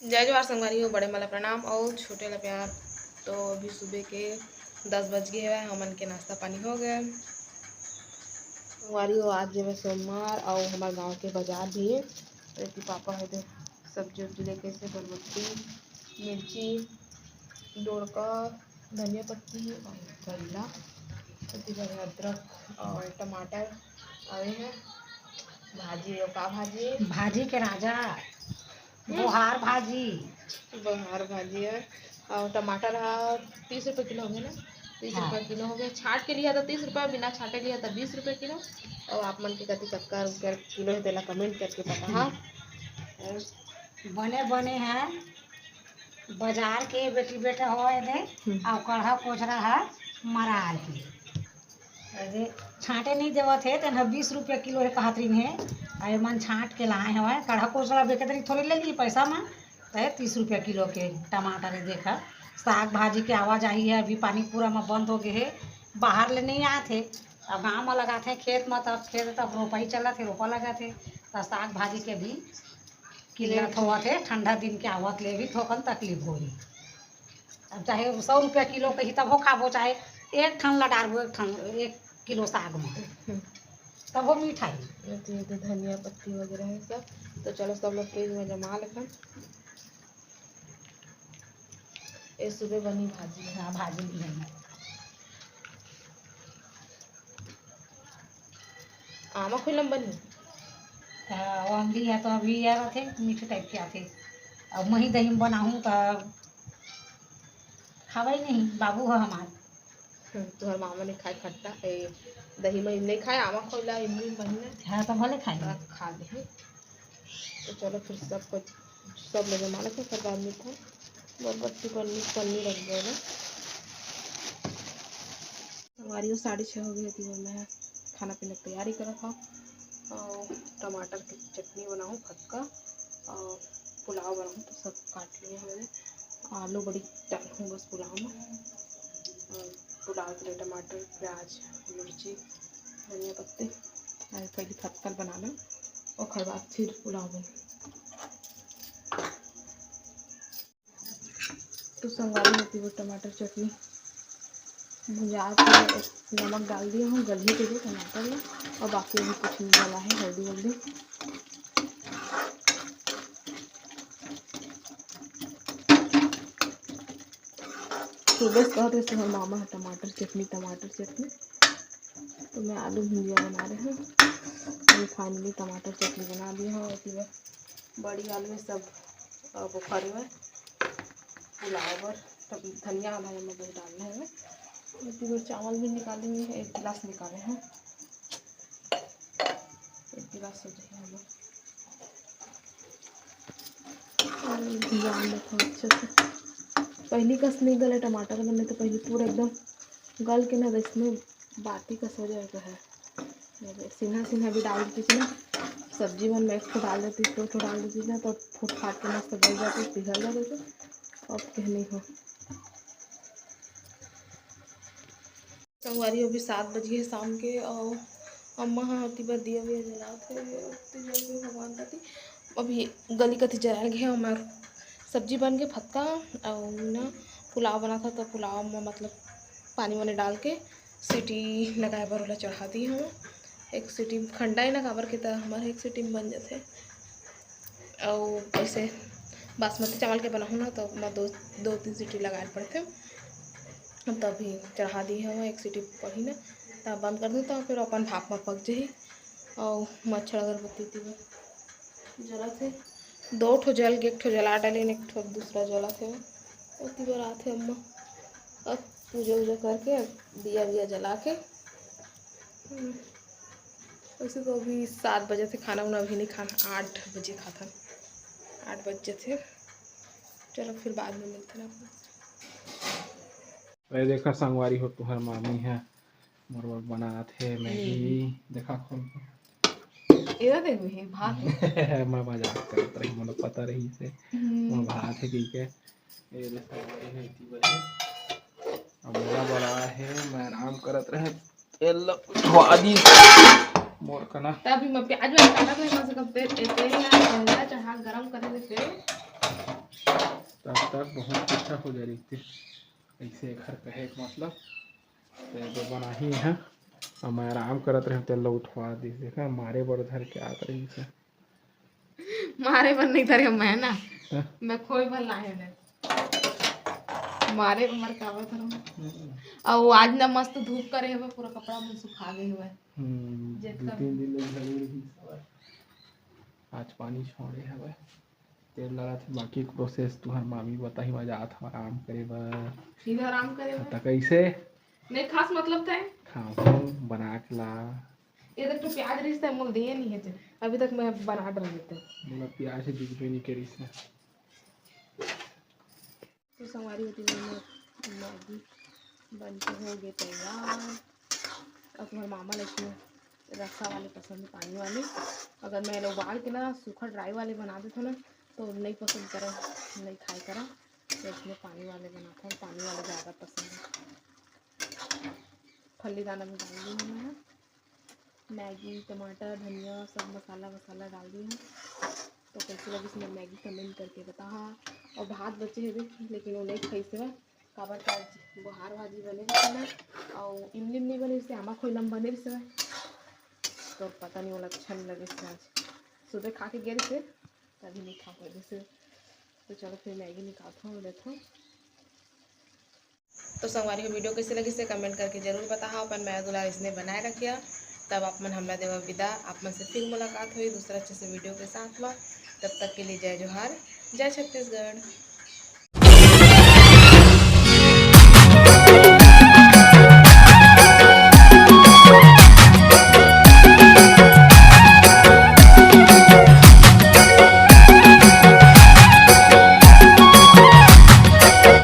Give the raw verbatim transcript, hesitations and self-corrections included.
जय जोहार संगवारी हो, बड़े मन ला प्रणाम अउ छोटे ला प्यार। तो अभी सुबह के दस बज गे हवय, हमन के नाश्ता पानी हो गए। संगवारी हो, आज जेमे सोमवार अउ हमर गांव के बाजार भी हे। एती पापा हे दे सब्जी उब्जी लेके से बरबट्टी, मिर्ची, डोड़का, धनिया पत्ती अउ करेला, एती बर अदरक अउ टमाटर आवे हे। भाजी, अउ का भाजी? भाजी के राजा, बोहार भाजी। बोहार भाजी हे। अउ टमाटर ह तीस रुपये किलो होगे ना, तीस हाँ। रुपये किलो होगे। छांट के लिहा तो तीस रुपये, बिना छांटे लिहा तो बीस रुपये किलो। अउ आप मन के कति कतका रुपये किलो हे, तेला comment करके बताहा। बने बने हे, बाजार के बेटी बेटा होवय दे, हम्म। अउ कढ़ा कोचरा ह मरार के। अरे, छांटे नहीं देवत हे, तेन ह बीस रुपया किलो हे कहत रहिन हे। अरे, मन छांट के लाए हवय, कढ़ा कोचरा बेकत रही, थोड़े ले ली पैसा म, त हे तीस रुपया किलो के टमाटर हे। देखा, साग भाजी के आवाजाही हे, अभी पानी पूरा म बंद हो गे हे, बाहर ले नहीं आत हे। अब गांव म लगात हे खेत म, तब खेत तब रोपाई चलत हे, रोपा लगत हे, त साग भाजी के भी किल्लत होवत हे। ठंडा दिन के आवत ले भी थोकन तकलीफ होही। अब चाहे सौ रुपया किलो कही तब हो खाबो, चाहे एक ठन ला डारबो, एक ठन, एक किलो साग में, हम्म। तब हो मीठा ही। ये तो, ये तो धनिया पत्ती वगैरह है सब। तो चलो सब लोग फ्रिज में जमा लेथन। ये सुबह बनी भाजी है। हाँ, भाजी भी है। आमा खुलम बनी। हाँ, वो अमली है तो अभी यार आथे, मीठे टाइप के आथे। अब मही दही में बनाहूँ तो खावे नहीं, बाबू है हमार। हम्म, तुहर मामा नहीं खाए खट्टा, ए, दही मही नहीं खाए, आमा खोला, इमली महीना। हाँ, तो भले खाए। हाँ, खा ले। तो चलो फिर सब कुछ, सब लोग मालक है, फिर बाद में था। बरबट्टी पन्नी, पन्नी रख गए ना। हमारी वो साढ़े छः हो गई थी, मैं खाना पीने की तैयारी करत हव। अउ टमाटर के चटनी बनाहूँ, फतका, अउ पुलाव बनाहूँ, तो सब काट लिए हमने। आलू बड़ी डालहूँ बस पुलाव में, अउ पुलाव के लिए टमाटर, प्याज, मिर्ची, धनिया पत्ते, अउ पहले फतका बना लें, ओकर बाद फिर पुलाव बने। तो संगवारी होती वो टमाटर चटनी भुंजा के नमक डाल दिया हूँ, गलही के लिए टमाटर में, और बाकी अभी कुछ नहीं डाला है, हल्दी वल्दी। सुबह से कहत रहे हमारे मामा है टमाटर चटनी, टमाटर चटनी, तो मैं आलू भुंजिया बना रहे हूँ। ये finally टमाटर चटनी बना दिया हूँ। बड़ी आलू में सब अब ओखर में पुलाव बर तब धनिया आधा नमक बस डालना है। इतनी बार चावल भी निकालेंगे, एक गिलास निकाले हैं, एक गिलास हो जाए हमारा। और ध्यान रखो अच्छे से, पहली कस नहीं गले टमाटर बने तो पहले पूरा एकदम गल के ना, इसमें बाटी कस हो जाएगा है। सीधा सीधा भी डाल देती थी ना सब्जी मन में, एक ठो डाल देती, दो ठो डाल देती ना, तो फूट फाट के मस्त गल जाते, पिघल जाते थे। अब कहनी हो। संगवारी, अभी सात बज गए शाम के, और अम्मा ह ओती बर दिया विया जलात हे, ओती जल के भगवान कति। अभी गली कति जलाए गए हे, हमार सब्जी बन के फतका, और ना पुलाव बना था, तो पुलाव में मतलब पानी वानी डाल के सीटी लगाए बर ओला चढ़ा दी हूँ। एक सीटी खंडा ही ना, काबर के त हमारे एक सीटी में बन जाथे। अउ ऐसे बासमती चावल के बनाहूँ ना, तो मैं दो, दो तीन सीटी लगाए पड़थे। तभी चढ़ा दी हूँ, एक सीटी पड़ी ना, तब बंद कर दूँ, तो फिर अपन भाप में पक जाही। अउ मच्छर अगरबत्ती ती जलत हे, दो ठो जल के, एक ठो जला डाले, एक ठो दूसरा जलत हे। ओती बर आथे अम्मा, अब पूजा उजा करके, अब दिया विया जला के। हम्म, वैसे तो अभी सात बजे थे, खाना उना अभी नहीं खाना, आठ बजे खाता, आठ बज जाथे। चलो फिर बाद में मिलते ना। अरे देखा संगवारी हो, तुहर मामी है मोर बर बनात हे मैगी। देखा खोल के। एला देख भी भात। मैं मजाक करत रही, मोला पता रही से। हम्म। मोर भात हे कहिके। ए रे संगवारी हो, इतनी बड़े। अब मोला बड़ा हे, मैं आराम करत रहे। तेल ल उठवा दी मोर कना। तभी मैं प्याज वाज काटत रहे, मैं से कब तेल, तेल ला चढ़ा गरम करे ले तेल। बहुत अच्छा हो जाए रहिते, ऐसे एखर कहे के मतलब। तो ये जो बनाही है, अब मैं आराम करत रहे, तेल ला उठवा दिस। देखा, मारे बर धर के आत रही से। मारे बर नहीं धरे मैं ना, हाँ? मैं खोए बर लाए हवे, मारे बर काबर धरूं? हम्म। अउ आज ना मस्त धूप करे हवे, पूरा कपड़ा मन सुखा गए हवे। हम्म, जितना दो तीन दिन ले झड़ी रही हवे। आज पानी छोड़े हवे। तेल डालत हे, बाकी प्रोसेस तुहर मामी बताही। मैं जात हव आराम करे बर। सीधा आराम करे बर। त कैसे? नहीं खास मतलब था। खास बना के ला। ये देख, तो प्याज रिश्ता मोल दिए नहीं है ते। अभी तक मैं बना डर देते। मोला प्याज से दिखबे नहीं करिस हे। तो संगवारी होती है, मैं मैगी बन के हो गई तैयार। अब तुम्हारे मामा लगे रसा वाले पसंद है, पानी वाले। अगर मैं उबाल के ना सूखा ड्राई वाले बना देता ना, तो नहीं पसंद करा, नहीं खाए करा। तो इसमें पानी वाले बनाता हूँ, पानी वाले ज़्यादा पसंद है। फल्ली दाना भी डाल दी हूँ मैं। मैगी, टमाटर, धनिया, सब मसाला वसाला डाल दी हूँ। तो कैसे लगिस मोर मैगी, कमेंट करके बताहा। और भात बचे हे, लेकिन वो नहीं खाई से, काबर का बोहार भाजी बने रहिस ना, और इमली नहीं बने रहिस, आमा खोइला म बने रहिस ना, तो पता नहीं, वो अच्छा नहीं लगे आज। सुबह खा के गए रहिस, तभी नहीं खा पाए। तो चलो फिर मैगी निकालता हूँ, लेता हूँ। तो संगवारी हो, वीडियो कैसे लगिस हे कमेंट करके जरूर बताहा। अपन मया दुलार इसने बनाए रखिया। तब आप मन हमला देवा विदा। आप मन से फिर मुलाकात होई दूसरा अच्छे से वीडियो के साथ में। तब तक के लिए जय जोहार, जय छत्तीसगढ़।